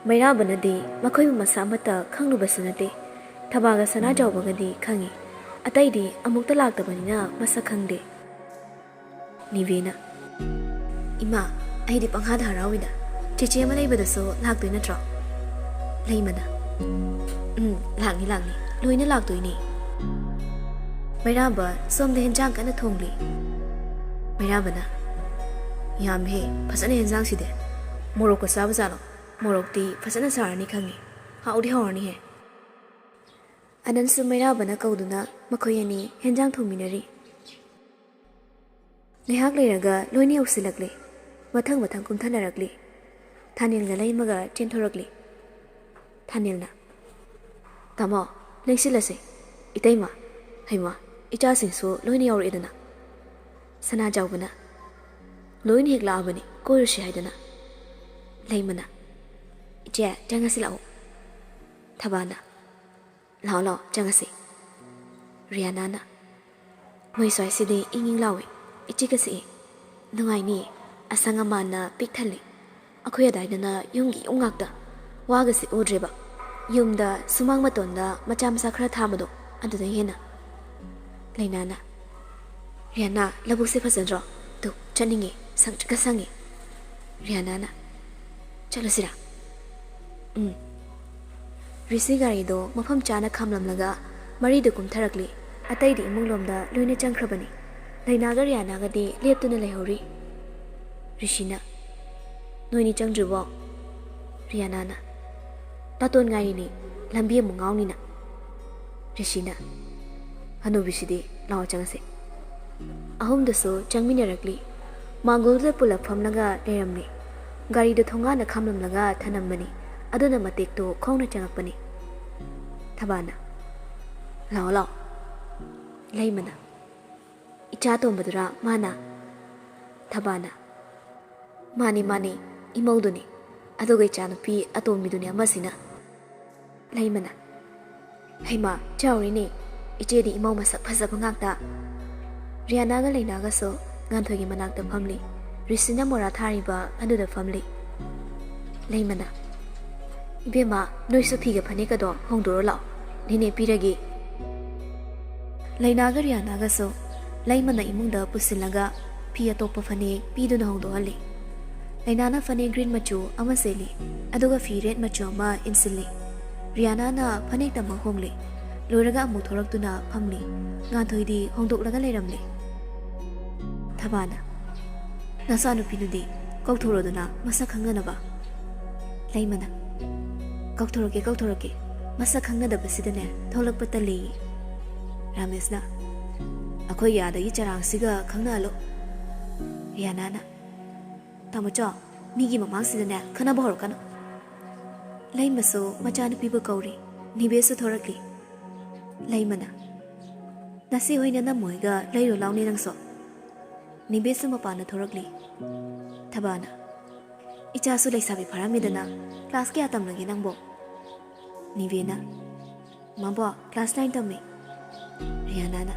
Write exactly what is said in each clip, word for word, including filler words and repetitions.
ꯃꯩꯔꯥꯕꯅꯗꯤ ꯃꯈꯣꯏꯕꯨ ꯃꯁꯛ ꯑꯃꯠꯇ ꯈꯪꯂꯨꯕꯁꯨ ꯅꯠꯇꯦ꯫ ꯊꯕꯥꯒ ꯁꯅꯥꯖꯥꯎꯕꯒꯗꯤ ꯈꯪꯏ, ꯑꯇꯩꯗꯤ ꯑꯃꯨꯛꯇ ꯂꯥꯛꯇꯕꯅꯤꯅ ꯃꯁꯛ ꯈꯪꯗꯦ꯫ ꯅꯤꯕꯦꯅ, "ꯏꯃꯥ, ꯑꯩꯗꯤ ꯄꯪꯍꯥꯗ ꯍꯔꯥꯎꯏꯗ꯫ ꯆꯦꯆꯦ ꯑꯃ ꯂꯩꯕꯗꯁꯨ ꯂꯥꯛꯇꯣꯏ ꯅꯠꯇ꯭ꯔꯣ?" ꯂꯩꯃꯅ, "ꯎꯝ, ꯂꯥꯛꯅꯤ ꯂꯥꯛꯅꯤ, ꯂꯣꯏꯅ ꯂꯥꯛꯇꯣꯏꯅꯦ꯫ ꯃꯩꯔꯥꯕ ꯁꯣꯝꯗ ꯍꯦꯟꯖꯥꯡ ꯀꯟꯅ ꯊꯣꯡꯂꯤ꯫" ꯃꯩꯔꯥꯕꯅ, "ꯌꯥꯝꯍꯦ, ꯐꯖꯅ ꯍꯦꯟꯖꯥꯡꯁꯤꯗꯤ꯫ ꯃꯣꯔꯣꯛꯀ ꯆꯥꯕ ꯖꯥꯠꯂꯣ? ꯃꯣꯔꯣꯛꯇꯤ ꯐꯖꯅ ꯁꯥꯔꯅꯤ ꯈꯪꯉꯤ꯫ ꯍꯥꯎꯗꯤ ꯍꯥꯎꯔꯅꯤꯍꯦ꯫" ꯑꯅꯟꯁꯨ ꯃꯩꯔꯥꯕꯅ ꯀꯧꯗꯨꯅ ꯃꯈꯣꯏ ꯑꯅꯤ ꯍꯦꯟꯖꯥꯡ ꯊꯣꯡꯃꯤꯟꯅꯔꯤ꯫ ꯉꯥꯏꯍꯥꯛ ꯂꯩꯔꯒ ꯂꯣꯏꯅ ꯌꯧꯁꯤꯜꯂꯛꯂꯦ꯫ ꯃꯊꯪ ꯃꯊꯪ ꯀꯨꯝꯊꯅꯔꯛꯂꯤ꯫ ꯊꯥꯅꯤꯜꯒ ꯂꯩꯃꯒ ꯆꯦꯟꯊꯣꯔꯛꯂꯤ꯫ ꯊꯥꯅꯤꯜꯅ, "ꯇꯥꯃꯣ, ꯂꯦꯡꯁꯤꯜꯂꯁꯦ꯫ ꯏꯇꯩꯃ, ꯍꯩꯃꯥ, ꯏꯆꯥꯁꯤꯡꯁꯨ ꯂꯣꯏꯅ ꯌꯥꯎꯔꯛꯑꯦꯗꯅ꯫" ꯁꯅꯥꯖꯥꯎꯕꯅ, "ꯂꯣꯏꯅ ꯍꯦꯛ ꯂꯥꯛꯑꯕꯅꯤ, ꯀꯣꯏꯔꯨꯁꯤ ꯍꯥꯏꯗꯅ꯫" ꯂꯩꯃꯅ, "ꯏꯆꯦ, ꯆꯪꯉꯁꯤ ꯂꯥꯛꯑꯣ꯫" ꯊꯕꯥꯅ, "ꯂꯥꯛꯑꯣ ꯂꯥꯛꯑꯣ, ꯆꯪꯉꯁꯤ꯫" ꯔꯤꯌꯥꯅꯥꯅ, "ꯃꯣꯏ ꯁ꯭ꯋꯥꯏꯁꯤꯗꯤ ꯏꯪ ꯏꯪ ꯂꯥꯎꯏ, ꯏꯆꯤꯛꯀ ꯆꯤꯛꯏ꯫ ꯅꯨꯡꯉꯥꯏꯅꯤꯌꯦ, ꯑꯁꯪ ꯑꯃꯥꯟꯅ ꯄꯤꯛ ꯊꯜꯂꯤ꯫ ꯑꯩꯈꯣꯏ ꯑꯗꯥꯏꯗꯅ ꯌꯨꯝꯒꯤ ꯌꯨꯝ ꯉꯥꯛꯇ, ꯋꯥꯒꯁꯤ ꯎꯗ꯭ꯔꯦꯕ꯫ ꯌꯨꯝꯗ ꯁꯨꯃꯥꯡ ꯃꯇꯣꯟꯗ ꯃꯆꯥ ꯃꯆꯥ ꯈꯔ ꯊꯥꯕꯗꯣ, ꯑꯗꯨꯗꯩ ꯍꯦꯟꯅ꯫" ꯂꯩꯅꯥꯅ, "ꯔꯤꯌꯥꯅꯥ, ꯂꯧꯕꯨꯛꯁꯦ ꯐꯖꯗ꯭ꯔꯣ? ꯇꯨ, ꯆꯠꯅꯤꯡꯉꯦ, ꯁꯪꯇ꯭ꯔꯤꯛꯀ ꯁꯪꯉꯦ꯫" ꯔꯤꯌꯥꯅꯥꯅ, "ꯆꯠꯂꯨꯁꯤꯔꯥ?" "ꯎꯝ꯫" ꯔꯤꯁꯤ ꯒꯥꯔꯤꯗꯣ ꯃꯐꯝ ꯆꯥꯅ ꯈꯥꯝꯂꯝꯂꯒ ꯃꯔꯤꯗꯨ ꯀꯨꯝꯊꯔꯛꯂꯤ꯫ ꯑꯇꯩꯗꯤ ꯏꯃꯨꯡꯂꯣꯝꯗ ꯂꯣꯏꯅ ꯆꯪꯈ꯭ꯔꯕꯅꯤ꯫ ꯂꯩꯅꯥꯒ ꯔꯤꯌꯥꯅꯥꯒꯗꯤ ꯂꯦꯞꯇꯨꯅ ꯂꯩꯍꯧꯔꯤ꯫ ꯔꯤꯁꯤꯅ, "ꯅꯣꯏꯅꯤ ꯆꯪꯗ꯭ꯔꯤꯕꯣ?" ꯔꯤꯌꯥꯅꯥꯅ, "ꯇꯥꯇꯣꯟ ꯉꯥꯏꯔꯤꯅꯦ, ꯂꯝꯕꯤ ꯑꯃꯨꯛ ꯉꯥꯎꯅꯤꯅ꯫" ꯔꯤꯁꯤꯅ, "ꯍꯅꯨꯕꯤꯁꯤꯗꯤ, ꯂꯥꯛꯑꯣ ꯆꯪꯉꯁꯦ꯫" ꯑꯍꯨꯝꯗꯨꯁꯨ ꯆꯪꯃꯤꯟꯅꯔꯛꯂꯤ꯫ ꯃꯥꯡꯒꯣꯜꯗꯨꯗ ꯄꯨꯂꯞ ꯐꯝꯂꯒ ꯂꯩꯔꯝꯂꯤ꯫ ꯒꯥꯔꯤꯗꯨ ꯊꯣꯡꯒꯥꯟꯗ ꯈꯥꯝꯂꯝꯂꯒ ꯊꯅꯝꯕꯅꯤ꯫ ꯑꯗꯨꯅ ꯃꯇꯦꯛꯇꯨ ꯈꯣꯡꯅ ꯆꯪꯉꯛꯄꯅꯤ꯫ ꯊꯕꯥꯅ, "ꯂꯥꯛꯑꯣ, ꯂꯥꯛꯑꯣ꯫" ꯂꯩꯃꯅ, "ꯏꯆꯥ ꯑꯇꯣꯝꯕꯗꯨꯔꯥ ꯃꯥꯅ?" ꯊꯕꯥꯅ, "ꯃꯥꯅꯤ, ꯃꯥꯅꯤ, ꯏꯃꯧꯗꯨꯅꯤ꯫ ꯑꯗꯨꯒ ꯏꯆꯥꯅꯨꯄꯤ ꯑꯇꯣꯝꯕꯤꯗꯨꯅꯤ ꯑꯃꯁꯤꯅ꯫" ꯂꯩꯃꯅ, "ꯍꯩꯃꯥ, ꯆꯥꯎꯔꯦꯅꯦ꯫ ꯏꯆꯦꯗꯤ ꯏꯃꯧ ꯃꯁꯛ ꯐꯖꯕ ꯉꯥꯛꯇ꯫" ꯔꯤꯌꯥꯅꯥꯒ ꯂꯩꯅꯥꯒꯁꯨ ꯉꯥꯟꯊꯣꯏꯒꯤ ꯃꯅꯥꯛꯇ ꯐꯝꯂꯤ꯫ ꯔꯤꯁꯤꯅ ꯃꯣꯔꯥ ꯊꯥꯔꯤꯕ ꯑꯗꯨꯗ ꯐꯝꯂꯤ꯫ ꯂꯩꯃꯅ, ꯏꯕꯦꯝꯃ, ꯅꯣꯏꯁꯨ ꯐꯤꯒ ꯐꯅꯦꯛꯀꯗꯣ ꯍꯣꯡꯗꯣꯔꯣ ꯂꯥꯛꯑꯣ, ꯅꯦꯅꯦ ꯄꯤꯔꯒꯦ꯫ ꯂꯩꯅꯥꯒ ꯔꯤꯌꯥꯅꯥꯒꯁꯨ ꯂꯩꯃꯅ ꯏꯃꯨꯡꯗ ꯄꯨꯁꯤꯜꯂꯒ ꯐꯤ ꯑꯇꯣꯞꯄ ꯐꯅꯦꯛ ꯄꯤꯗꯨꯅ ꯍꯣꯡꯗꯣꯛꯍꯜꯂꯤ꯫ ꯂꯩꯅꯥꯅ ꯐꯅꯦꯛ green ꯃꯆꯨ ꯑꯃ ꯁꯦꯠꯂꯤ, ꯑꯗꯨꯒ ꯐꯤ red ꯃꯆꯨ ꯑꯃ ꯏꯟꯁꯤꯜꯂꯤ꯫ ꯔꯤꯌꯥꯅꯥꯅ ꯐꯅꯦꯛꯇꯃꯛ ꯍꯣꯡꯂꯤ, ꯂꯣꯏꯔꯒ ꯑꯃꯨꯛ ꯊꯣꯔꯛꯇꯨꯅ ꯐꯝꯂꯤ꯫ ꯉꯥꯟꯊꯣꯏꯗꯤ ꯍꯣꯡꯗꯣꯛꯂꯒ ꯂꯩꯔꯝꯂꯤ꯫ ꯊꯕꯥꯅ, "ꯅꯆꯥꯅꯨꯄꯤꯗꯨꯗꯤ ꯀꯧꯊꯣꯔꯣꯗꯅ ꯃꯁꯛ ꯈꯪꯅꯅꯕ꯫" ꯂꯩꯃꯅ, "ꯀꯧꯊꯣꯔꯛꯀꯦ, ꯀꯧꯊꯣꯔꯛꯀꯦ, ꯃꯁꯛ ꯈꯪꯅꯗꯕꯁꯤꯗꯅꯦ ꯊꯣꯛꯂꯛꯄ ꯇꯜꯂꯦꯌꯦ꯫" ꯔꯥꯃꯦꯁꯅ, "ꯑꯩꯈꯣꯏꯒꯤ ꯑꯥꯗꯒꯤ ꯆꯔꯥꯡꯁꯤꯒ ꯈꯪꯅꯍꯜꯂꯣ꯫" ꯔꯤꯌꯥꯅꯥꯅ, "ꯇꯥꯃꯣꯆꯧ, ꯃꯤꯒꯤ ꯃꯃꯥꯡꯁꯤꯗꯅꯦ ꯈꯟꯅꯕ ꯍꯧꯔꯛꯀꯅꯨ꯫" ꯂꯩꯃꯁꯨ ꯃꯆꯥꯅꯨꯄꯤꯕꯨ ꯀꯧꯔꯤ꯫ ꯅꯤꯕꯦꯁꯁꯨ ꯊꯣꯔꯛꯂꯤ꯫ ꯂꯩꯃꯅ, "ꯅꯆꯦ ꯍꯣꯏꯅ ꯅꯝꯃꯣꯏꯒ ꯂꯩꯔꯣ ꯂꯥꯎꯅꯦ ꯅꯪꯁꯨ꯫" ꯅꯤꯕꯦꯁꯁꯨ ꯃꯄꯥꯟꯗ ꯊꯣꯔꯛꯂꯤ꯫ ꯊꯕꯥꯅ, "ꯏꯆꯥꯁꯨ ꯂꯩꯁꯥꯕꯤ ꯐꯥꯔꯝꯃꯤꯗꯅ, class ꯀꯌꯥ ꯇꯝꯂꯒꯦ ꯅꯪꯕꯣ?" ꯅꯤꯕꯦꯅ, "ꯃꯥꯕꯣ, class nine ꯇꯝꯃꯤ꯫" ꯔꯤꯌꯥꯅꯥꯅ,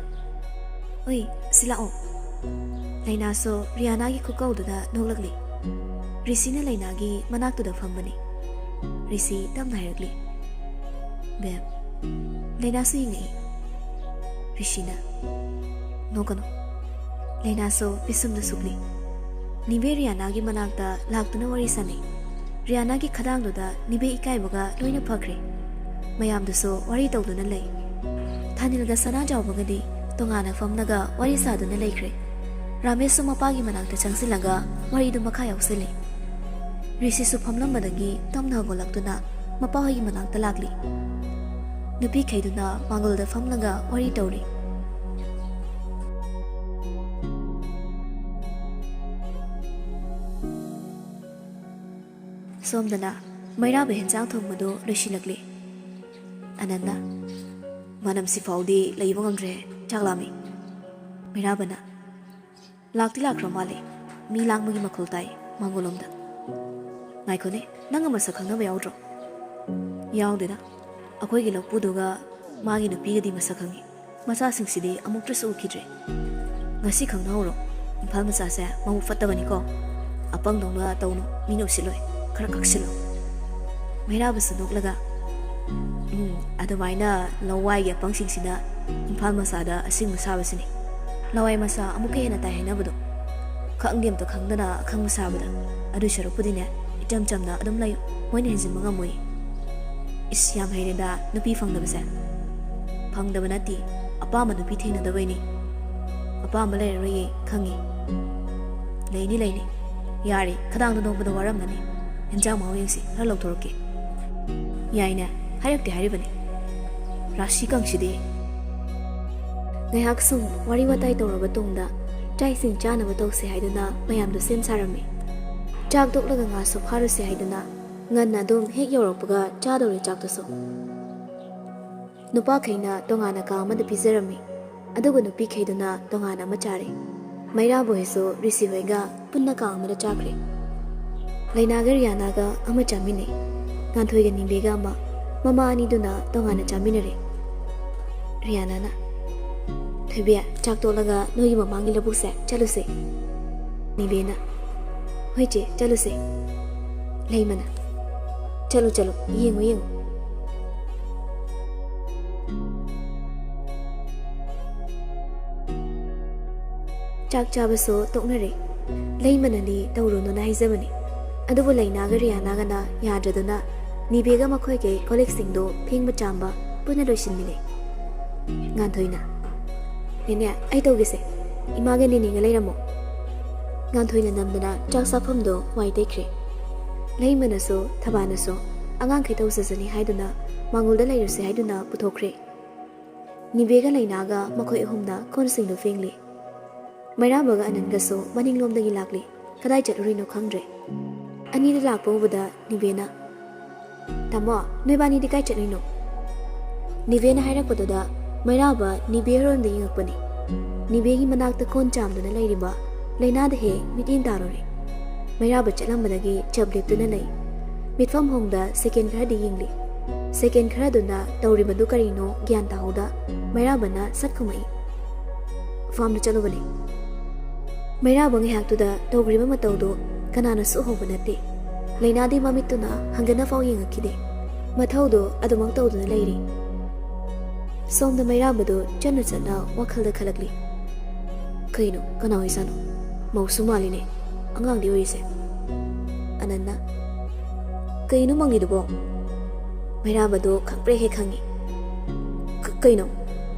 "ꯑꯣꯏ, ꯁꯤ ꯂꯥꯛꯑꯣ꯫" ꯂꯩꯅꯥꯁꯨ ꯔꯤꯌꯥꯅꯥꯒꯤ ꯈꯨꯀꯧꯗꯨꯗ ꯅꯣꯛꯂꯛꯂꯤ꯫ ꯔꯤꯁꯤꯅ ꯂꯩꯅꯥꯒꯤ ꯃꯅꯥꯛꯇꯨꯗ ꯐꯝꯕꯅꯤ꯫ ꯔꯤꯁꯤ ꯇꯞꯅ ꯍꯥꯏꯔꯛꯂꯤ, "ꯕꯦꯝ꯫" ꯂꯩꯅꯥꯁꯨ ꯌꯦꯡꯉꯛꯏ꯫ ꯔꯤꯁꯤꯅ, "ꯅꯣꯛꯀꯅꯨ꯫" ꯂꯩꯅꯥꯁꯨ ꯄꯤꯁꯨꯝꯗ ꯁꯨꯛꯂꯤ꯫ ꯅꯤꯕꯦ ꯔꯤꯌꯥꯅꯥꯒꯤ ꯃꯅꯥꯛꯇ ꯂꯥꯛꯇꯨꯅ ꯋꯥꯔꯤ ꯁꯥꯅꯩ꯫ ꯔꯤꯌꯥꯅꯥꯒꯤ ꯈꯗꯥꯡꯗꯨꯗ ꯅꯤꯕꯦ ꯏꯀꯥꯏꯕꯒ ꯂꯣꯏꯅ ꯐꯈ꯭ꯔꯦ꯫ ꯃꯌꯥꯝꯗꯨꯁꯨ ꯋꯥꯔꯤ ꯇꯧꯗꯨꯅ ꯂꯩ꯫ ꯊꯥꯅꯤꯜꯒ ꯁꯅꯥꯖꯥꯎꯕꯒꯗꯤ ꯇꯣꯉꯥꯟꯅ ꯐꯝꯂꯒ ꯋꯥꯔꯤ ꯁꯥꯗꯨꯅ ꯂꯩꯈ꯭ꯔꯦ꯫ ꯔꯥꯃꯦꯁꯁꯨ ꯃꯄꯥꯒꯤ ꯃꯅꯥꯛꯇ ꯆꯪꯁꯤꯜꯂꯒ ꯋꯥꯔꯤꯗꯨ ꯃꯈꯥ ꯌꯥꯎꯁꯤꯜꯂꯤ꯫ ꯔꯤꯁꯤꯁꯨ ꯐꯝꯂꯝꯕꯗꯒꯤ ꯇꯞꯅ ꯍꯧꯒꯠꯂꯛꯇꯨꯅ ꯃꯄꯥꯍꯣꯏꯒꯤ ꯃꯅꯥꯛꯇ ꯂꯥꯛꯂꯤ꯫ ꯅꯨꯄꯤꯈꯩꯗꯨꯅ ꯃꯥꯡꯒꯣꯜꯗ ꯐꯝꯂꯒ ꯋꯥꯔꯤ ꯇꯧꯔꯤ꯫ ꯁꯣꯝꯗꯅ ꯃꯩꯔꯥꯕ ꯍꯦꯟꯖꯥꯡ ꯊꯣꯡꯕꯗꯨ ꯂꯣꯏꯁꯤꯜꯂꯛꯂꯤ꯫ ꯑꯅꯟꯅ, "ꯃꯅꯝꯁꯤ ꯐꯥꯎꯗꯤ ꯂꯩꯕ ꯉꯝꯗ꯭ꯔꯦ, ꯆꯥꯛ ꯂꯥꯝꯃꯤ꯫" ꯃꯩꯔꯥꯕꯅ, "ꯂꯥꯛꯇꯤ ꯂꯥꯛꯈ꯭ꯔ ꯃꯥꯜꯂꯦ, ꯃꯤ ꯂꯥꯡꯕꯒꯤ ꯃꯈꯣꯜ ꯇꯥꯏ ꯃꯥꯡꯒꯣꯜꯂꯣꯝꯗ꯫ ꯉꯥꯏꯈꯣꯅꯦ, ꯅꯪꯒ ꯃꯁꯛ ꯈꯪꯅꯕ ꯌꯥꯎꯗ꯭ꯔꯣ?" "ꯌꯥꯎꯗꯦꯗ, ꯑꯩꯈꯣꯏꯒꯤ ꯂꯧꯄꯨꯗꯨꯒ ꯃꯥꯒꯤ ꯅꯨꯄꯤꯒꯗꯤ ꯃꯁꯛ ꯈꯪꯉꯤ, ꯃꯆꯥꯁꯤꯡꯁꯤꯗꯤ ꯑꯃꯨꯛꯇꯁꯨ ꯎꯈꯤꯗ꯭ꯔꯤ꯫ ꯉꯁꯤ ꯈꯪꯅꯍꯧꯔꯣ, ꯏꯝꯐꯥꯜ ꯃꯆꯥꯁꯦ ꯃꯕꯨꯛ ꯐꯠꯇꯕꯅꯤꯀꯣ꯫ ꯑꯄꯪꯗꯧꯅ ꯇꯧꯅꯨ, ꯃꯤꯅ ꯎꯁꯤꯠꯂꯣꯏ, ꯈꯔ ꯀꯛꯁꯤꯜꯂꯣ꯫" ꯃꯩꯔꯥꯕꯁꯨ ꯅꯣꯛꯂꯒ, "ꯎꯝ, ꯑꯗꯨꯃꯥꯏꯅ ꯂꯋꯥꯏꯒꯤ ꯑꯄꯪꯁꯤꯡꯁꯤꯅ ꯏꯝꯐꯥꯜ ꯃꯆꯥꯗ ꯑꯁꯤꯡꯕ ꯁꯥꯕꯁꯤꯅꯤ꯫ ꯂꯋꯥꯏ ꯃꯆꯥ ꯑꯃꯨꯛꯀ ꯍꯦꯟꯅ ꯇꯥꯏ ꯍꯥꯏꯅꯕꯗꯣ꯫ ꯈꯪꯗꯦ ꯑꯝꯇ ꯈꯪꯗꯅ ꯑꯈꯪꯕ ꯁꯥꯕꯗ꯫ ꯑꯗꯨꯏ ꯁꯔꯨꯛꯄꯨꯗꯤꯅꯦ, ꯏꯆꯝ ꯆꯝꯅ ꯑꯗꯨꯝ ꯂꯩꯌꯨ, ꯃꯣꯏꯅ ꯍꯦꯟꯖꯤꯟꯕ ꯉꯝꯃꯣꯏ꯫" "ꯏꯁ, ꯌꯥꯝ ꯍꯩꯔꯦꯗ ꯅꯨꯄꯤ ꯐꯪꯗꯕꯁꯦ꯫" "ꯐꯪꯗꯕ ꯅꯠꯇꯦ, ꯑꯄꯥꯝꯕ ꯅꯨꯄꯤ ꯊꯦꯡꯅꯗꯕꯩꯅꯤ꯫ ꯑꯄꯥꯝꯕ ꯂꯩꯔꯔꯣꯏꯌꯦ, ꯈꯪꯉꯤ꯫" "ꯂꯩꯅꯤ, ꯂꯩꯅꯤ꯫ ꯌꯥꯔꯦ, ꯈꯗꯥꯡꯗ ꯅꯣꯡꯃꯗ ꯋꯥꯔꯝꯒꯅꯤ꯫ ꯍꯦꯟꯖꯥꯡ ꯃꯍꯥꯎ ꯌꯦꯡꯁꯤ, ꯈꯔ ꯂꯧꯊꯣꯔꯛꯀꯦ꯫" "ꯌꯥꯏꯅꯦ, ꯍꯥꯏꯔꯛꯇꯦ ꯍꯥꯏꯔꯤꯕꯅꯤ꯫ ꯔꯥꯁꯤ ꯀꯪꯁꯤꯗꯤ꯫" ꯉꯥꯏꯍꯥꯛ ꯁꯨꯝ ꯋꯥꯔꯤ ꯋꯥꯇꯥꯏ ꯇꯧꯔꯕ ꯇꯨꯡꯗ ꯆꯥꯛ ꯏꯁꯤꯡ ꯆꯥꯅꯕ ꯇꯧꯁꯦ ꯍꯥꯏꯗꯨꯅ ꯃꯌꯥꯝꯗꯣ ꯁꯦꯝ ꯁꯥꯔꯝꯃꯤ꯫ ꯆꯥꯛ ꯇꯣꯛꯂꯒ ꯉꯥꯁꯨ ꯐꯥꯔꯨꯁꯦ ꯍꯥꯏꯗꯨꯅ ꯉꯟꯅ ꯑꯗꯨꯝ ꯍꯦꯛ ꯌꯧꯔꯛꯄꯒ ꯆꯥꯗꯧꯔꯦ ꯆꯥꯛꯇꯨꯁꯨ꯫ ꯅꯨꯄꯥꯈꯩꯅ ꯇꯣꯉꯥꯟꯅ ꯀꯥ ꯑꯃꯗ ꯄꯤꯖꯔꯝꯃꯤ, ꯑꯗꯨꯒ ꯅꯨꯄꯤꯈꯩꯗꯨꯅ ꯇꯣꯉꯥꯟꯅ ꯑꯃ ꯆꯥꯔꯦ꯫ ꯃꯩꯔꯥꯕ ꯍꯣꯏꯁꯨ ꯔꯤꯁꯤ ꯍꯣꯏꯒ ꯄꯨꯟꯅ ꯀꯥ ꯑꯃꯗ ꯆꯥꯈ꯭ꯔꯦ꯫ ꯂꯩꯅꯥꯒ ꯔꯤꯌꯥꯅꯥꯒ ꯑꯃ ꯆꯥꯃꯤꯟꯅꯩ꯫ ꯉꯥꯟꯊꯣꯏꯒ ꯅꯤꯕꯦꯒ ꯑꯃ, ꯃꯃꯥ ꯑꯅꯤꯗꯨꯅ ꯇꯣꯉꯥꯟꯅ ꯆꯥꯃꯤꯟꯅꯔꯦ꯫ ꯔꯤꯌꯥꯅꯥꯅ, "ꯊꯣꯏꯕꯤ, ꯆꯥꯛ ꯇꯣꯛꯂꯒ ꯅꯣꯏꯒꯤ ꯃꯃꯥꯡꯒꯤ ꯂꯧꯕꯨꯛꯁꯦ ꯆꯠꯂꯨꯁꯦ꯫" ꯅꯤꯕꯦꯅ, "ꯍꯣꯏ ꯆꯦ, ꯆꯠꯂꯨꯁꯦ꯫" ꯂꯩꯃꯅ, "ꯆꯠꯂꯨ, ꯆꯠꯂꯨ, ꯌꯦꯡꯉꯨ, ꯌꯦꯡꯉꯨ꯫" ꯆꯥꯛ ꯆꯥꯕꯁꯨ ꯇꯣꯛꯅꯔꯦ꯫ ꯂꯩꯃꯅꯗꯤ ꯇꯧꯔꯨꯅꯨꯅ ꯍꯥꯏꯖꯕꯅꯤ, ꯑꯗꯨꯕꯨ ꯂꯩꯅꯥꯒ ꯔꯤꯌꯥꯅꯥꯒꯅ ꯌꯥꯗ꯭ꯔꯗꯨꯅ ꯅꯤꯕꯦꯒ ꯃꯈꯣꯏꯒꯤ ꯀꯣꯜꯂꯤꯛꯁꯤꯡꯗꯣ ꯐꯦꯡꯕ ꯆꯥꯝꯕ ꯄꯨꯟꯅ ꯂꯣꯏꯁꯤꯟꯃꯤꯟꯅꯩ꯫ ꯉꯥꯟꯊꯣꯏꯅ, "ꯅꯦꯅꯦ, ꯑꯩ ꯇꯧꯒꯦꯁꯦ꯫ ꯏꯃꯥꯒ ꯅꯦꯅꯦꯒ ꯂꯩꯔꯝꯃꯣ꯫" ꯉꯥꯟꯊꯣꯏꯅ ꯅꯝꯗꯅ ꯆꯥꯛ ꯆꯥꯐꯝꯗꯣ ꯋꯥꯏ ꯇꯩꯈ꯭ꯔꯦ꯫ ꯂꯩꯃꯅꯁꯨ ꯊꯕꯥꯅꯁꯨ ꯑꯉꯥꯡꯈꯩ ꯇꯧꯖꯁꯅꯤ ꯍꯥꯏꯗꯨꯅ ꯃꯥꯡꯒꯣꯜꯗ ꯂꯩꯔꯨꯁꯦ ꯍꯥꯏꯗꯨꯅ ꯄꯨꯊꯣꯛꯈ꯭ꯔꯦ꯫ ꯅꯤꯕꯦꯒ ꯂꯩꯅꯥꯒ ꯃꯈꯣꯏ ꯑꯍꯨꯝꯅ ꯀꯣꯟꯁꯤꯡꯗꯨ ꯐꯦꯡꯂꯤ꯫ ꯃꯩꯔꯥꯕꯒ ꯑꯅꯟꯒꯁꯨ ꯃꯅꯤꯡꯂꯣꯝꯗꯒꯤ ꯂꯥꯛꯂꯤ꯫ ꯀꯗꯥꯏ ꯆꯠꯂꯨꯔꯤꯅꯣ ꯈꯪꯗ꯭ꯔꯦ꯫ ꯑꯅꯤꯗꯨ ꯂꯥꯛꯄ ꯎꯕꯗ ꯅꯤꯕꯦꯅ, "ꯇꯥꯃꯣ, ꯅꯣꯏꯕꯥꯅꯤꯗꯤ ꯀꯥꯏ ꯆꯠꯂꯨꯏꯅꯣ?" ꯅꯤꯕꯦꯅ ꯍꯥꯏꯔꯛꯄꯗꯨꯗ ꯃꯩꯔꯥꯕ ꯅꯤꯕꯦ ꯍꯣꯏꯔꯣꯝꯗ ꯌꯦꯡꯉꯛꯄꯅꯤ꯫ ꯅꯤꯕꯦꯒꯤ ꯃꯅꯥꯛꯇ ꯀꯣꯟ ꯆꯥꯝꯗꯨꯅ ꯂꯩꯔꯤꯕ ꯂꯩꯅꯥꯗ ꯍꯦꯛ ꯃꯤꯠꯌꯦꯡ ꯇꯥꯔꯨꯔꯦ꯫ ꯃꯩꯔꯥꯕ ꯆꯠꯂꯝꯕꯗꯒꯤ ꯆꯞ ꯂꯦꯞꯇꯨꯅ ꯂꯩ꯫ ꯃꯤꯠꯐꯝ ꯍꯣꯡꯗ ꯁꯦꯀꯦꯟ ꯈꯔꯗꯤ ꯌꯦꯡꯂꯤ꯫ ꯁꯦꯀꯦꯟ ꯈꯔꯗꯨꯅ ꯇꯧꯔꯤꯕꯗꯨ ꯀꯔꯤꯅꯣ ꯒ꯭ꯌꯥꯟ ꯇꯥꯍꯧꯗ ꯃꯩꯔꯥꯕꯅ ꯁꯠ ꯈꯨꯝꯃꯛꯏ, "ꯐꯥꯝꯗ ꯆꯠꯂꯨꯕꯅꯤ꯫" ꯃꯩꯔꯥꯕ ꯉꯥꯏꯍꯥꯛꯇꯨꯗ ꯇꯧꯈ꯭ꯔꯤꯕ ꯃꯇꯧꯗꯨ ꯀꯅꯥꯅꯁꯨ ꯎꯍꯧꯕ ꯅꯠꯇꯦ꯫ ꯂꯩꯅꯥꯗꯤ ꯃꯃꯤꯠꯇꯨꯅ ꯍꯪꯒꯠꯅꯐꯥꯎ ꯌꯦꯡꯉꯛꯈꯤꯗꯦ꯫ ꯃꯊꯧꯗꯣ ꯑꯗꯨꯃꯛ ꯇꯧꯗꯨꯅ ꯂꯩꯔꯤ꯫ ꯁꯣꯝꯗ ꯃꯩꯔꯥꯕꯗꯨ ꯆꯠꯅ ꯆꯠꯅ ꯋꯥꯈꯜꯗ ꯈꯜꯂꯛꯂꯤ꯫ "ꯀꯩꯅꯣ, ꯀꯅꯥ ꯑꯣꯏꯖꯥꯠꯅꯣ? ꯃꯧꯁꯨ ꯃꯥꯜꯂꯤꯅꯦ, ꯑꯉꯥꯡꯗꯤ ꯑꯣꯏꯔꯤꯁꯦ꯫" ꯑꯅꯟꯅ, "ꯀꯩꯅꯣ ꯃꯪꯉꯤꯗꯨꯕꯣ?" ꯃꯩꯔꯥꯕꯗꯣ ꯈꯪꯄ꯭ꯔꯦꯛ ꯍꯦꯛ ꯈꯪꯉꯤ꯫ "ꯀ-, ꯀꯩꯅꯣ?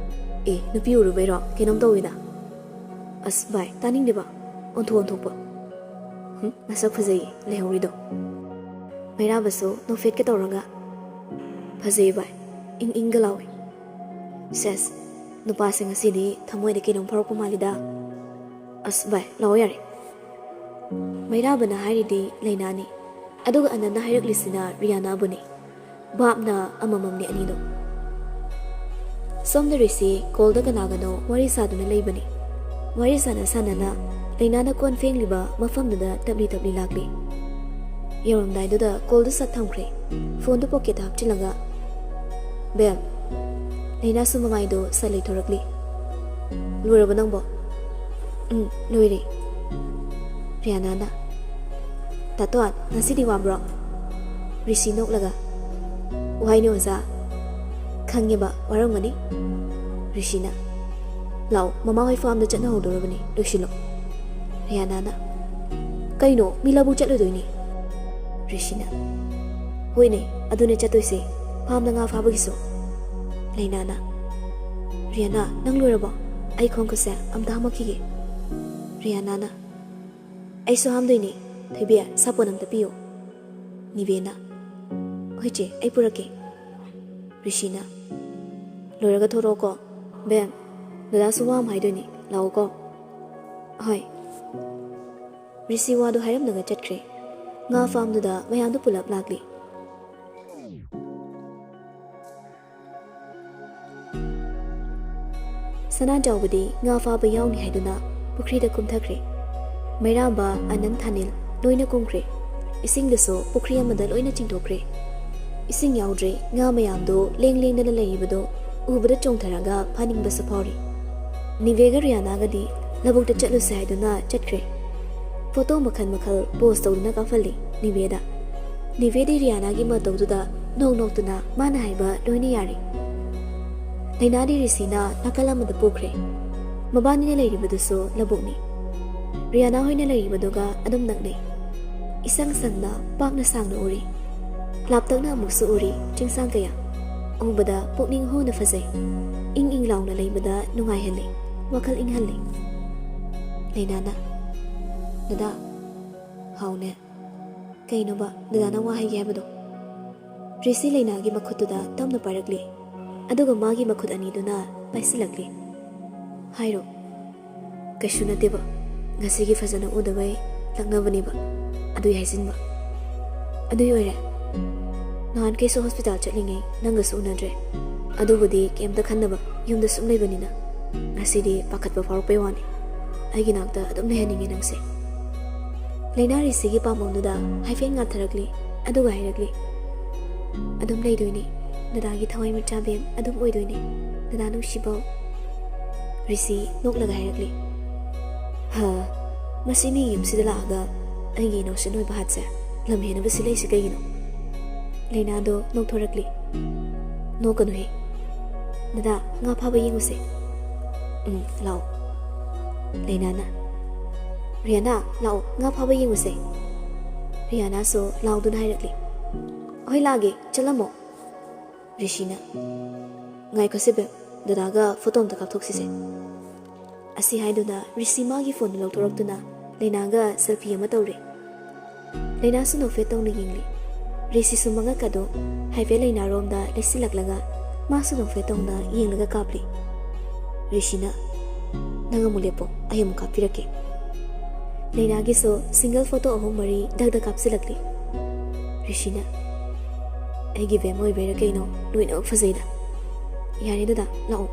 ꯑꯦ, ꯅꯨꯄꯤ ꯎꯔꯨꯕꯩꯔꯣ? ꯀꯩꯅꯣꯝ ꯇꯧꯋꯤꯗ꯫" "ꯑꯁ ꯚꯥꯏ, ꯇꯥꯅꯤꯡꯗꯦꯕ, ꯑꯣꯟꯊꯣꯛ ꯑꯣꯟꯊꯣꯛꯄ꯫ ꯍꯨꯝ, ꯃꯁꯛ ꯐꯖꯩꯌꯦ ꯂꯩꯍꯧꯔꯤꯗꯣ꯫" ꯃꯩꯔꯥꯕꯁꯨ ꯅꯣꯛꯐꯦꯠꯀ ꯇꯧꯔꯒ, "ꯐꯖꯩ ꯚꯥꯏ, ꯏꯪ ꯏꯪꯒ ꯂꯥꯎꯏ꯫ ꯁꯦꯁ, ꯅꯨꯄꯥꯁꯦ ꯉꯁꯤꯗꯤ ꯊꯃꯣꯏꯗ ꯀꯩꯅꯣꯝ ꯐꯥꯎꯔꯛꯄ ꯃꯥꯜꯂꯤꯗ꯫ ꯑꯁ ꯚꯥꯏ, ꯂꯥꯛꯑꯣ ꯌꯥꯔꯦ꯫" ꯃꯩꯔꯥꯕꯅ ꯍꯥꯏꯔꯤꯗꯤ ꯂꯩꯅꯥꯅꯤ, ꯑꯗꯨꯒ ꯑꯅꯟꯅ ꯍꯥꯏꯔꯛꯂꯤꯁꯤꯅ ꯔꯤꯌꯥꯅꯥꯕꯨꯅꯤ꯫ ꯚꯥꯞꯅ ꯑꯃꯃꯝꯅꯤ ꯑꯅꯤꯗꯣ꯫ ꯁꯣꯝꯗ ꯔꯤꯁꯤ ꯀꯣꯜꯗ ꯀꯅꯥꯒꯅꯣ ꯋꯥꯔꯤ ꯁꯥꯗꯨꯅ ꯂꯩꯕꯅꯤ꯫ ꯋꯥꯔꯤ ꯁꯥꯟꯅ ꯁꯥꯟꯅꯅ ꯂꯩꯅꯥꯅ ꯀꯣꯟ ꯐꯦꯡꯂꯤꯕ ꯃꯐꯝꯗꯨꯗ ꯇꯞꯂꯤ ꯇꯞꯂꯤ ꯂꯥꯛꯂꯤ꯫ ꯌꯧꯔꯝꯗꯥꯏꯗꯨꯗ ꯀꯣꯜꯗꯨ ꯁꯠ ꯊꯝꯈ꯭ꯔꯦ꯫ ꯐꯣꯟꯗꯨ ꯄꯣꯀꯦꯠꯇ ꯍꯥꯞꯆꯤꯜꯂꯒ, "ꯕꯦꯝ꯫" ꯂꯩꯅꯥꯁꯨ ꯃꯃꯥꯏꯗꯣ ꯁꯠ ꯂꯩꯊꯣꯔꯛꯂꯤ꯫ "ꯂꯣꯏꯔꯕ ꯅꯪꯕꯣ?" "ꯎꯝ, ꯂꯣꯏꯔꯦ꯫" ꯔꯤꯌꯥꯅꯥꯅ, "ꯇꯥꯇꯣꯟ, ꯉꯁꯤꯗꯤ ꯋꯥꯕ꯭ꯔꯣ?" ꯔꯤꯁꯤ ꯅꯣꯛꯂꯒ, "ꯋꯥꯏꯅꯦ ꯑꯣꯖꯥ, ꯈꯪꯉꯦꯕ ꯋꯥꯔꯝꯒꯅꯤ꯫" ꯔꯤꯁꯤꯅ, "ꯂꯥꯛꯑꯣ, ꯃꯃꯥ ꯍꯣꯏ ꯐꯥꯔꯝꯗ ꯆꯠꯅꯍꯧꯗꯣꯔꯕꯅꯤ, ꯂꯣꯏꯁꯤꯜꯂꯣ꯫" ꯔꯤꯌꯥꯅꯥꯅ, "ꯀꯩꯅꯣ, ꯃꯤ ꯂꯧꯕꯨꯛ ꯆꯠꯂꯨꯗꯣꯏꯅꯤ꯫" ꯔꯤꯁꯤꯅ, "ꯍꯣꯏꯅꯦ, ꯑꯗꯨꯅꯦ ꯆꯠꯇꯣꯏꯁꯦ, ꯐꯥꯔꯝꯗ ꯉꯥ ꯐꯥꯕꯒꯤꯁꯨ꯫" ꯂꯩꯅꯥꯅ, "ꯔꯤꯌꯥꯅꯥ, ꯅꯪ ꯂꯣꯏꯔꯕꯣ? ꯑꯩ ꯈꯣꯡ ꯈꯨꯠꯁꯦ ꯑꯝꯇ ꯍꯥꯝꯃꯛꯈꯤꯒꯦ꯫" ꯔꯤꯌꯥꯅꯥꯅ, "ꯑꯩꯁꯨ ꯍꯥꯝꯗꯣꯏꯅꯦ꯫ ꯊꯣꯏꯕꯤ, ꯁꯥꯄꯣꯟ ꯑꯝꯇ ꯄꯤꯌꯨ꯫" ꯅꯤꯕꯦꯅ, "ꯍꯣꯏ ꯆꯦ, ꯑꯩ ꯄꯨꯔꯛꯀꯦ꯫" ꯔꯤꯁꯤꯅ, "ꯂꯣꯏꯔꯒ ꯊꯣꯔꯛꯑꯣꯀꯣ꯫ ꯕꯦꯝ, ꯗꯗꯥꯁꯨ ꯋꯥ ꯑꯃ ꯍꯥꯏꯗꯣꯏꯅꯦ, ꯂꯥꯛꯑꯣꯀꯣ꯫" "ꯍꯣꯏ꯫" ꯔꯤꯁꯤ ꯋꯥꯗꯨ ꯍꯥꯏꯔꯝꯂꯒ ꯆꯠꯈ꯭ꯔꯦ꯫ ꯉꯥ ꯐꯥꯝꯗꯨꯗ ꯃꯌꯥꯝꯗꯨ ꯄꯨꯂꯞ ꯂꯥꯛꯂꯤ꯫ ꯁꯅꯥ ꯆꯥꯎꯕꯗꯤ ꯉꯥ ꯐꯥꯕ ꯌꯥꯎꯅꯤ ꯍꯥꯏꯗꯨꯅ ꯄꯨꯈ꯭ꯔꯤꯗ ꯀꯨꯝꯊꯈ꯭ꯔꯦ꯫ ꯃꯩꯔꯥꯝꯕ, ꯑꯅꯟ, ꯊꯥꯅꯤꯜ ꯂꯣꯏꯅ ꯀꯨꯝꯈ꯭ꯔꯦ꯫ ꯏꯁꯤꯡꯗꯨꯁꯨ ꯄꯨꯈ꯭ꯔꯤ ꯑꯃꯗ ꯂꯣꯏꯅ ꯆꯤꯡꯊꯣꯛꯈ꯭ꯔꯦ꯫ ꯏꯁꯤꯡ ꯌꯥꯎꯗ꯭ꯔꯦ꯫ ꯉꯥ ꯃꯌꯥꯝꯗꯣ ꯂꯦꯡ ꯂꯦꯡꯗꯅ ꯂꯩꯔꯤꯕꯗꯣ ꯎꯕꯗ ꯆꯣꯡꯊꯔꯒ ꯐꯥꯅꯤꯡꯕꯁꯨ ꯐꯥꯎꯔꯤ꯫ ꯅꯤꯕꯦꯒ ꯔꯤꯌꯥꯅꯥꯒꯗꯤ ꯂꯧꯕꯨꯛꯇ ꯆꯠꯂꯨꯁꯦ ꯍꯥꯏꯗꯨꯅ ꯆꯠꯈ꯭ꯔꯦ꯫ ꯐꯣꯇꯣ ꯃꯈꯜ ꯃꯈꯜ ꯄꯣꯁ ꯇꯧꯗꯨꯅ ꯀꯥꯞꯍꯜꯂꯤ ꯅꯤꯕꯦꯗ꯫ ꯅꯤꯚꯦꯗꯤ ꯔꯤꯌꯥꯅꯥꯒꯤ ꯃꯇꯧꯗꯨꯗ ꯅꯣꯛ ꯅꯣꯛꯇꯨꯅ ꯃꯥꯅ ꯍꯥꯏꯕ ꯂꯣꯏꯅ ꯌꯥꯔꯤ꯫ ꯂꯩꯅꯥꯗꯤ ꯔꯤꯁꯤꯅ ꯅꯥꯀꯜ ꯑꯃꯗ ꯄꯨꯈ꯭ꯔꯦ꯫ ꯃꯕꯥꯅꯤꯅ ꯂꯩꯔꯤꯕꯗꯨꯁꯨ ꯂꯧꯕꯨꯛꯅꯤ꯫ ꯔꯤꯌꯥꯅꯥ ꯍꯣꯏꯅ ꯂꯩꯔꯤꯕꯗꯨꯒ ꯑꯗꯨꯝ ꯅꯛꯅꯩ꯫ ꯏꯁꯪ ꯁꯪꯅ ꯄꯥꯛꯅ ꯁꯥꯡꯅ ꯎꯔꯤ꯫ ꯂꯥꯞꯇꯛꯅ ꯑꯃꯨꯛꯁꯨ ꯎꯔꯤ ꯆꯤꯡꯁꯥꯡ ꯀꯌꯥ꯫ ꯎꯕꯗ ꯄꯨꯛꯅꯤꯡ ꯍꯨꯅ ꯐꯖꯩ꯫ ꯏꯪ ꯏꯪ ꯂꯥꯎꯅ ꯂꯩꯕꯗ ꯅꯨꯡꯉꯥꯏꯍꯜꯂꯤ, ꯋꯥꯈꯜ ꯏꯪꯍꯜꯂꯤ꯫ ꯂꯩꯅꯥꯅ, "ꯗꯗꯥ, ꯍꯥꯎꯅꯦ꯫ ꯀꯩꯅꯣꯕ ꯗꯗꯥꯅ ꯋꯥ ꯍꯥꯏꯒꯦ ꯍꯥꯏꯕꯗꯣ?" ꯔꯤꯁꯤ ꯂꯩꯅꯥꯒꯤ ꯃꯈꯨꯠꯇꯨꯗ ꯇꯞꯅ ꯄꯥꯏꯔꯛꯂꯤ, ꯑꯗꯨꯒ ꯃꯥꯒꯤ ꯃꯈꯨꯠ ꯑꯅꯤꯗꯨꯅ ꯄꯥꯏꯁꯤꯜꯂꯛꯂꯤ꯫ "ꯍꯥꯏꯔꯣ꯫" "ꯀꯩꯁꯨ ꯅꯠꯇꯦꯕ, ꯉꯁꯤꯒꯤ ꯐꯖꯅ ꯎꯗꯕꯩ ꯂꯛꯅꯕꯅꯦꯕ, ꯑꯗꯨꯏ ꯍꯥꯏꯖꯤꯟꯕ꯫ ꯑꯗꯨꯏ ꯑꯣꯏꯔꯦ꯫ ꯅꯍꯥꯟꯈꯩꯁꯨ ꯍꯣꯁꯄꯤꯇꯥꯜ ꯆꯠꯂꯤꯉꯩ ꯅꯪꯒꯁꯨ ꯎꯅꯗ꯭ꯔꯦ꯫ ꯑꯗꯨꯕꯨꯗꯤ ꯀꯩꯝꯇ ꯈꯟꯅꯕ, ꯌꯨꯝꯗ ꯁꯨꯝ ꯂꯩꯕꯅꯤꯅ꯫ ꯉꯁꯤꯗꯤ ꯄꯥꯈꯠꯄ ꯐꯥꯎꯔꯛꯄꯩ ꯋꯥꯅꯤ꯫ ꯑꯩꯒꯤ ꯅꯥꯛꯇ ꯑꯗꯨꯝ ꯂꯩꯍꯟꯅꯤꯡꯉꯦ ꯅꯪꯁꯦ꯫" ꯂꯩꯅꯥ ꯔꯤꯁꯤꯒꯤ ꯄꯥꯝꯕꯣꯝꯗꯨꯗ ꯍꯥꯏꯐꯦꯠ ꯉꯥꯊꯔꯛꯂꯤ, ꯑꯗꯨꯒ ꯍꯥꯏꯔꯛꯂꯤ, "ꯑꯗꯨꯝ ꯂꯩꯗꯣꯏꯅꯦ꯫ ꯗꯗꯥꯒꯤ ꯊꯋꯥꯏ ꯃꯆꯥꯕꯦꯝ ꯑꯗꯨꯝ ꯑꯣꯏꯗꯣꯏꯅꯦ, ꯗꯗꯥ ꯅꯨꯡꯁꯤꯕꯧ꯫" ꯔꯤꯁꯤ ꯅꯣꯛꯂꯒ ꯍꯥꯏꯔꯛꯂꯤ, "ꯍꯥ, ꯃꯁꯤ ꯃꯤꯒꯤ ꯌꯨꯝꯁꯤꯗ ꯂꯥꯛꯑꯒ ꯑꯩꯒꯤ ꯏꯅꯣꯁꯦꯟ ꯑꯣꯏꯕ ꯍꯥꯠꯁꯦ ꯂꯝ ꯍꯦꯟꯅꯕ ꯁꯤꯜꯂꯛꯏꯁꯤ ꯀꯩꯒꯤꯅꯣ?" ꯂꯩꯅꯥꯗꯣ ꯅꯣꯛꯊꯣꯔꯛꯂꯤ꯫ "ꯅꯣꯛꯀꯅꯨꯍꯦ꯫ ꯗꯗꯥ, ꯉꯥ ꯐꯥꯕ ꯌꯦꯡꯉꯨꯁꯦ꯫" "ꯎꯝ, ꯂꯥꯛꯑꯣ꯫" ꯂꯩꯅꯥꯅ, "ꯔꯤꯌꯥꯅꯥ, ꯂꯥꯛꯑꯣ, ꯉꯥ ꯐꯥꯕ ꯌꯦꯡꯉꯨꯁꯦ꯫" ꯔꯤꯌꯥꯅꯥꯁꯨ ꯂꯥꯎꯗꯨꯅ ꯍꯥꯏꯔꯛꯂꯤ, "ꯍꯣꯏ, ꯂꯥꯛꯑꯒꯦ, ꯆꯠꯂꯝꯃꯣ꯫" ꯔꯤꯁꯤꯅ, "ꯉꯥꯏꯈꯣꯁꯦ ꯕꯦꯝ, ꯗꯗꯥꯒ ꯐꯣꯇꯣ ꯑꯝꯇ ꯀꯥꯞꯊꯣꯛꯁꯤꯁꯦ꯫" ꯑꯁꯤ ꯍꯥꯏꯗꯨꯅ ꯔꯤꯁꯤ ꯃꯥꯒꯤ ꯐꯣꯟꯗꯨ ꯂꯧꯊꯣꯔꯛꯇꯨꯅ ꯂꯩꯅꯥꯒ ꯁꯦꯜꯐꯤ ꯑꯃ ꯇꯧꯔꯦ꯫ ꯂꯩꯅꯥꯁꯨ ꯅꯣꯛꯐꯦꯠ ꯇꯧꯅ ꯌꯦꯡꯂꯤ꯫ ꯔꯤꯁꯤꯁꯨ ꯃꯉꯛ ꯑꯗꯨ ꯍꯥꯏꯐꯦꯠ ꯂꯩꯅꯥꯔꯣꯝꯗ ꯂꯩꯁꯤꯜꯂꯛꯂꯒ ꯃꯥꯁꯨ ꯅꯣꯛꯐꯦꯠ ꯇꯧꯅ ꯌꯦꯡꯂꯒ ꯀꯥꯞꯂꯤ꯫ ꯔꯤꯁꯤꯅ, "ꯅꯪ ꯑꯃꯨꯛ ꯂꯦꯞꯄꯣ, ꯑꯩ ꯑꯃꯨꯛ ꯀꯥꯞꯄꯤꯔꯛꯀꯦ꯫" ꯂꯩꯅꯥꯒꯤꯁꯨ ꯁꯤꯡꯒꯜ ꯐꯣꯇꯣ ꯑꯍꯨꯝ ꯃꯔꯤ ꯗꯛ ꯗꯛ ꯀꯥꯞꯁꯤꯜꯂꯛꯂꯤ꯫ ꯔꯤꯁꯤꯅ, "ꯑꯩꯒꯤ ꯕꯦꯝ ꯑꯣꯏꯕꯩꯔꯥ ꯀꯩꯅꯣ, ꯂꯣꯏꯅꯃꯛ ꯐꯖꯩꯗ꯫ ꯌꯥꯔꯦ ꯗꯗꯥ, ꯂꯥꯛꯑꯣ꯫"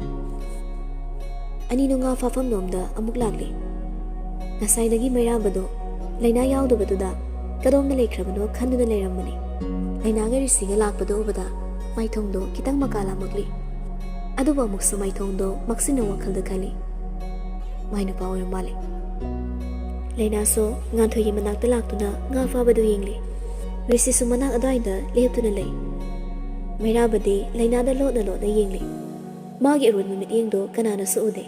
ꯑꯅꯤꯗꯣ ꯉꯥ ꯐꯥꯐꯝꯂꯣꯝꯗ ꯑꯃꯨꯛ ꯂꯥꯛꯂꯤ꯫ ꯉꯁꯥꯏꯗꯒꯤ ꯃꯩꯔꯥꯕꯗꯣ ꯂꯩꯅꯥ ꯌꯥꯎꯗꯕꯗꯨꯗ ꯀꯗꯣꯝꯗ ꯂꯩꯈ꯭ꯔꯕꯅꯣ ꯈꯟꯗꯨꯅ ꯂꯩꯔꯝꯕꯅꯤ꯫ ꯂꯩꯅꯥꯒ ꯔꯤꯁꯤꯒ ꯂꯥꯛꯄꯗꯨ ꯎꯕꯗ ꯃꯥꯏꯊꯣꯡꯗꯣ ꯈꯤꯇꯪ ꯃꯀꯥ ꯂꯥꯝꯃꯛꯂꯤ꯫ ꯑꯗꯨꯕꯨ ꯑꯃꯨꯛꯁꯨ ꯃꯥꯏꯊꯣꯡꯗꯣ ꯃꯛꯁꯤꯟꯅ ꯋꯥꯈꯜꯗ ꯈꯜꯂꯤ꯫ "ꯃꯥꯏ ꯅꯨꯄꯥ ꯑꯣꯏꯔ ꯃꯥꯜꯂꯦ꯫" ꯂꯩꯅꯥꯁꯨ ꯉꯥꯟꯊꯣꯏꯒꯤ ꯃꯅꯥꯛꯇ ꯂꯥꯛꯇꯨꯅ ꯉꯥ ꯐꯥꯕꯗꯨ ꯌꯦꯡꯂꯤ꯫ ꯔꯤꯁꯤꯁꯨ ꯃꯅꯥꯛ ꯑꯗꯨꯋꯥꯏꯗ ꯂꯦꯞꯇꯨꯅ ꯂꯩ꯫ ꯃꯩꯔꯥꯕꯗꯤ ꯂꯩꯅꯥꯗ ꯂꯣꯠꯅ ꯂꯣꯠꯅ ꯌꯦꯡꯂꯤ꯫ ꯃꯥꯒꯤ ꯑꯔꯣꯟꯕ ꯃꯤꯠꯌꯦꯡꯗꯣ ꯀꯅꯥꯅꯁꯨ ꯎꯗꯦ꯫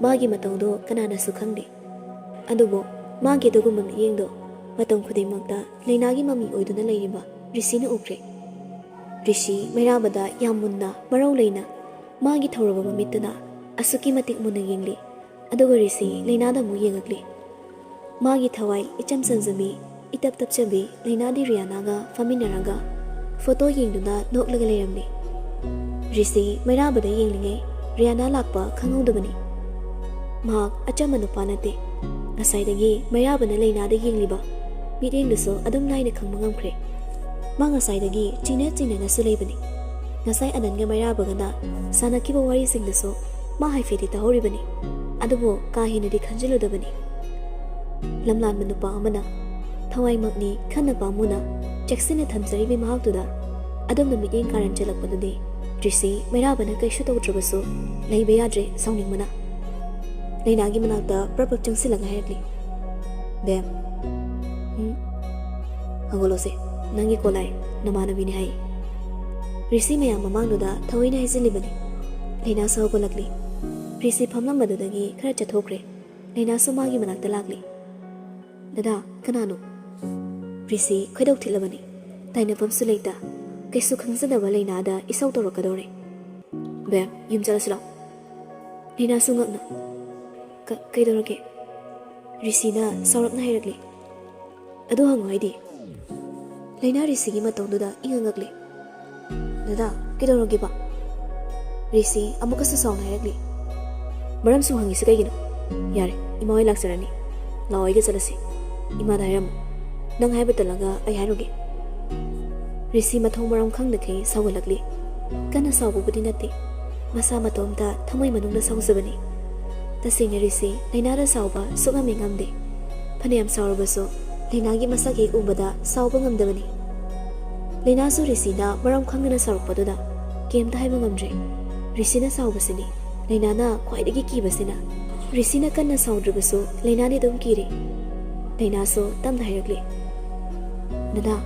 ꯃꯥꯒꯤ ꯃꯇꯧꯗꯣ ꯀꯅꯥꯅꯁꯨ ꯈꯪꯗꯦ꯫ ꯑꯗꯨꯕꯨ ꯃꯥꯒꯤ ꯑꯗꯨꯒꯨꯝꯕ ꯃꯤꯠꯌꯦꯡꯗꯣ ꯃꯇꯝ ꯈꯨꯗꯤꯡꯃꯛꯇ ꯂꯩꯅꯥꯒꯤ ꯃꯃꯤ ꯑꯣꯏꯗꯨꯅ ꯂꯩꯔꯤꯕ ꯔꯤꯁꯤꯅ ꯎꯈ꯭ꯔꯦ꯫ ꯔꯤꯁꯤ ꯃꯩꯔꯥꯕꯗ ꯌꯥꯝ ꯃꯨꯟꯅ, ꯃꯔꯧ ꯂꯩꯅ, ꯃꯥꯒꯤ ꯊꯧꯔꯕ ꯃꯃꯤꯠꯇꯨꯅ ꯑꯁꯨꯛꯀꯤ ꯃꯇꯤꯛ ꯃꯨꯟꯅ ꯌꯦꯡꯂꯤ꯫ ꯑꯗꯨꯒ ꯔꯤꯁꯤ ꯂꯩꯅꯥꯗ ꯑꯃꯨꯛ ꯌꯦꯡꯉꯛꯂꯤ꯫ ꯃꯥꯒꯤ ꯊꯋꯥꯏ ꯏꯆꯝ ꯆꯝꯖꯕꯤ, ꯏꯇꯞ ꯇꯞꯆꯕꯤ ꯂꯩꯅꯥꯗꯤ ꯔꯤꯌꯥꯅꯥꯒ ꯐꯝꯃꯤꯟꯅꯔꯒ ꯐꯣꯇꯣ ꯌꯦꯡꯗꯨꯅ ꯅꯣꯛꯂꯒ ꯂꯩꯔꯝꯂꯤ꯫ ꯔꯤꯁꯤ ꯃꯩꯔꯥꯕꯗ ꯌꯦꯡꯂꯤꯉꯩ ꯔꯤꯌꯥꯅꯥ ꯂꯥꯛꯄ ꯈꯪꯍꯧꯗꯕꯅꯤ꯫ ꯃꯍꯥꯛ ꯑꯆꯝꯕ ꯅꯨꯄꯥ ꯅꯠꯇꯦ꯫ ꯉꯁꯥꯏꯗꯒꯤ ꯃꯩꯔꯥꯕꯅ ꯂꯩꯅꯥꯗ ꯌꯦꯡꯂꯤꯕ ꯃꯤꯠꯌꯦꯡꯗꯨꯁꯨ ꯑꯗꯨꯝ ꯂꯥꯏꯅ ꯈꯪꯕ ꯉꯝꯈ꯭ꯔꯦ꯫ ꯃꯥ ꯉꯁꯥꯏꯗꯒꯤ ꯆꯤꯡꯅ ꯆꯤꯡꯅꯅꯁꯨ ꯂꯩꯕꯅꯤ꯫ ꯉꯁꯥꯏ ꯑꯅꯟꯒ ꯃꯩꯔꯥꯕꯒꯅ ꯁꯥꯟꯅꯈꯤꯕ ꯋꯥꯔꯤꯁꯤꯡꯗꯨꯁꯨ ꯃꯥ ꯍꯥꯏꯐꯦꯠꯇꯤ ꯇꯥꯍꯧꯔꯤꯕꯅꯤ꯫ ꯑꯗꯨꯕꯨ ꯀꯥ ꯍꯦꯟꯅꯗꯤ ꯈꯟꯖꯤꯜꯂꯨꯗꯕꯅꯤ꯫ ꯂꯝꯂꯥꯟꯕ ꯅꯨꯄꯥ ꯑꯃꯅ ꯊꯋꯥꯏꯃꯛꯅꯤ ꯈꯟꯅ ꯄꯥꯝꯃꯨꯅ ꯆꯦꯛꯁꯤꯟꯅ ꯊꯝꯖꯔꯤꯕꯤ ꯃꯍꯥꯛꯇꯨꯗ ꯑꯗꯣꯝꯅ ꯃꯤꯠꯌꯦꯡ ꯀꯥꯔꯟ ꯆꯦꯜꯂꯛꯄꯗꯨꯗꯤ ꯔꯤꯁꯤ ꯃꯩꯔꯥꯕꯅ ꯀꯩꯁꯨ ꯇꯧꯗ꯭ꯔꯕꯁꯨ ꯂꯩꯕ ꯌꯥꯗ꯭ꯔꯦ ꯁꯥꯎꯅꯤꯡꯕꯅ꯫ ꯂꯩꯅꯥꯒꯤ ꯃꯅꯥꯛꯇ ꯄ꯭ꯔꯞ ꯄ꯭ꯔꯞ ꯆꯪꯁꯤꯜꯂꯒ ꯍꯥꯏꯔꯛꯂꯤ, "ꯕꯦꯝ, ꯎꯝ, ꯍꯧꯒꯠꯂꯣꯁꯦ, ꯅꯪꯒꯤ ꯀꯣꯂꯥꯏ ꯅꯃꯥꯟꯅꯕꯤꯅꯤ ꯍꯥꯏ꯫" ꯔꯤꯁꯤ ꯃꯌꯥꯝ ꯃꯃꯥꯡꯗꯨꯗ ꯊꯑꯣꯏꯅ ꯍꯥꯏꯖꯤꯜꯂꯤꯕꯅꯤ꯫ ꯂꯩꯅꯥꯁꯨ ꯍꯧꯒꯠꯂꯛꯂꯤ꯫ ꯔꯤꯁꯤ ꯐꯝꯂꯝꯕꯗꯨꯗꯒꯤ ꯈꯔ ꯆꯠꯊꯣꯛꯈ꯭ꯔꯦ꯫ ꯂꯩꯅꯥꯁꯨ ꯃꯥꯒꯤ ꯃꯅꯥꯛꯇ ꯂꯥꯛꯂꯤ꯫ "ꯗꯗꯥ, ꯀꯅꯥꯅꯣ?" ꯔꯤꯁꯤ ꯈꯣꯏꯗꯧ ꯊꯤꯠꯂꯕꯅꯤ꯫ ꯇꯥꯏꯅꯐꯝꯁꯨ ꯂꯩꯇ, ꯀꯩꯁꯨ ꯈꯪꯖꯗꯕ ꯂꯩꯅꯥꯗ ꯏꯁꯧ ꯇꯧꯔꯛꯀꯗꯧꯔꯦ꯫ "ꯕꯦꯝ, ꯌꯨꯝ ꯆꯠꯂꯁꯤ ꯂꯥꯎ꯫" ꯂꯩꯅꯥꯁꯨ ꯉꯛꯅ, "ꯀ-, ꯀꯩꯗꯧꯔꯒꯦ?" ꯔꯤꯁꯤꯅ ꯁꯥꯎꯔꯞꯅ ꯍꯥꯏꯔꯛꯂꯤ꯫ "ꯑꯗꯨ ꯍꯪꯉꯨ ꯍꯥꯏꯗꯤ?" ꯂꯩꯅꯥ ꯔꯤꯁꯤꯒꯤ ꯃꯇꯧꯗꯨꯗ ꯏꯉꯛ ꯉꯛꯂꯤ꯫ "ꯗꯗꯥ, ꯀꯩꯗꯧꯔꯒꯦꯕ?" ꯔꯤꯁꯤ ꯑꯃꯨꯛꯀꯁꯨ ꯁꯥꯎꯅ ꯍꯥꯏꯔꯛꯂꯤ꯫ "ꯃꯔꯝꯁꯨ ꯍꯪꯉꯤꯁꯤ ꯀꯩꯒꯤꯅꯣ? ꯌꯥꯔꯦ, ꯏꯃꯥ ꯍꯣꯏ ꯂꯥꯛꯆꯔꯅꯤ꯫ ꯂꯥꯛꯑꯣ, ꯑꯩꯒ ꯆꯠꯂꯁꯤ꯫ ꯏꯃꯥꯗ ꯍꯥꯏꯔꯝꯃꯨ꯫ ꯅꯪ ꯍꯥꯏꯕ ꯇꯜꯂꯒ ꯑꯩ ꯍꯥꯏꯔꯨꯒꯦ꯫" ꯔꯤꯁꯤ ꯃꯊꯣꯡ ꯃꯔꯝ ꯈꯪꯗꯈꯩ ꯁꯥꯎꯒꯠꯂꯛꯂꯤ꯫ ꯀꯟꯅ ꯁꯥꯎꯕꯕꯨꯗꯤ ꯅꯠꯇꯦ꯫ ꯃꯁꯥ ꯃꯇꯣꯝꯇ ꯊꯃꯣꯏ ꯃꯅꯨꯡꯗ ꯁꯥꯎꯖꯕꯅꯤ꯫ ꯇꯁꯦꯡꯅ ꯔꯤꯁꯤ ꯂꯩꯅꯥꯗ ꯁꯥꯎꯕ ꯁꯨꯛꯉꯝ ꯍꯦꯛ ꯉꯝꯗꯦ꯫ ꯐꯅꯌꯥꯝ ꯁꯥꯎꯔꯕꯁꯨ ꯂꯩꯅꯥꯒꯤ ꯃꯁꯛ ꯍꯦꯛ ꯎꯕꯗ ꯁꯥꯎꯕ ꯉꯝꯗꯕꯅꯤ꯫ ꯂꯩꯅꯥꯁꯨ ꯔꯤꯁꯤꯅ ꯃꯔꯝ ꯈꯪꯗꯅ ꯁꯥꯎꯔꯛꯄꯗꯨꯗ ꯀꯩꯝꯇ ꯍꯥꯏꯕ ꯉꯝꯗ꯭ꯔꯦ꯫ ꯔꯤꯁꯤꯅ ꯁꯥꯎꯕꯁꯤꯅꯤ ꯂꯩꯅꯥꯅ ꯈ꯭ꯋꯥꯏꯗꯒꯤ ꯀꯤꯕꯁꯤꯅ꯫ ꯔꯤꯁꯤꯅ ꯀꯟꯅ ꯁꯥꯎꯗ꯭ꯔꯕꯁꯨ ꯂꯩꯅꯥꯗꯤ ꯑꯗꯨꯝ ꯀꯤꯔꯦ꯫ ꯂꯩꯅꯥꯁꯨ ꯇꯞꯅ ꯍꯥꯏꯔꯛꯂꯤ, "ꯗꯗꯥ,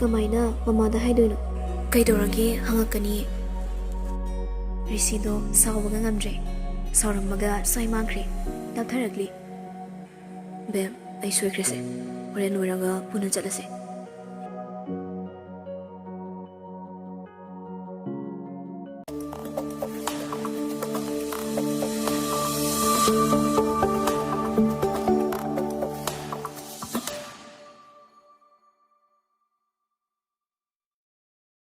ꯀꯃꯥꯏꯅ ꯃꯃꯥꯗ ꯍꯥꯏꯗꯣꯏꯅꯣ? ꯀꯩꯗꯧꯔꯒꯦ ꯍꯪꯉꯛꯀꯅꯤ꯫ ꯔꯤꯁꯤꯗꯣ ꯁꯥꯎꯕꯒ ꯉꯝꯗ꯭ꯔꯦ꯫ ꯁꯥꯎꯔꯝꯃꯒ ꯁ꯭ꯋꯥꯏ ꯃꯥꯡꯈ꯭ꯔꯦ꯫ ꯂꯥꯞꯊꯔꯛꯂꯤ꯫ ꯕꯦꯝ, ꯑꯩ ꯁꯣꯏꯈ꯭ꯔꯦꯁꯦ꯫ ꯍꯣꯔꯦꯟ ꯂꯣꯏꯔꯒ ꯄꯨꯟꯅ ꯆꯠꯂꯁꯦ꯫